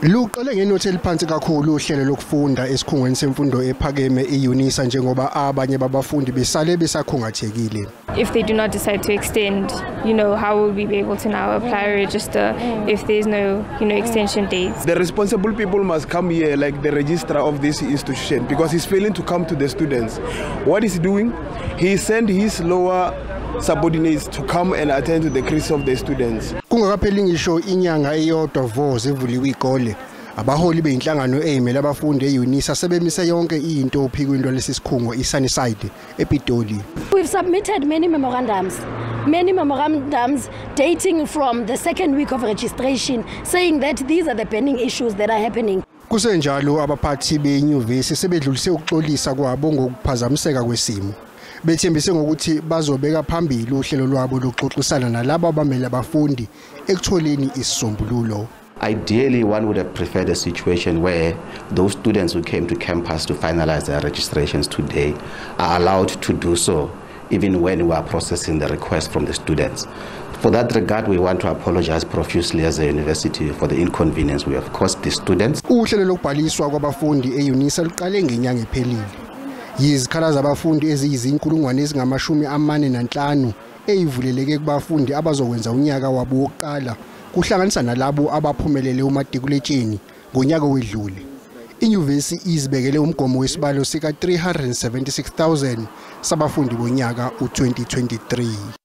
Luqale ngenothi eliphansi kakhulu uhlelo lokufunda esikhungweni semfundo ephakeme iUnisa njengoba abanye babafundi besale besakhungathekile. If they do not decide to extend, how will we be able to now apply or register if there's no extension dates? The responsible people must come here, like the registrar of this institution, because he's failing to come to the students. What is he doing? He sent his lower subordinates to come and attend to the crisis of the students. Kungakapheli ngisho inyanga eyodwa vo zivuliwe izikole. Abaholi beinhlangano eyimele abafundi eUnisa sebemise yonke into ophikweni lwalesi sikhungo iSunnyside ePitoli. We've submitted many memorandums dating from the second week of registration, saying that these are the burning issues that are happening. Kusenjalo abaphathi benyuvesi sebedlulise ukuxolisa kwabo ngokuphazamiseka kwesimo. Bethembise ngokuthi bazobeka phambili uhlelo lwabo lokuxoxisana nalabo abamele abafundi ekutholeni isisombululo. Ideally, one would have preferred a situation where those students who came to campus to finalize their registrations today are allowed to do so even when we are processing the request from the students. For that regard, we want to apologize profusely as a university for the inconvenience we have caused the students. Uhlelo lokubhaliswa kwabafundi eUnisa luqale ngenyanga ephelile. Yizikhala zabafundi eziyizinkulungwane ezingama-45 eyivuleleke kubafundi abazokwenza unyaka wabo wokuqala kuhlanganisa nalabo abaphumelele umatikuletsheni ngonyaka wedlule. Inyuvesi izibekele umgomo wesibalo sika 376,000 sabafundi bonyaka u2023.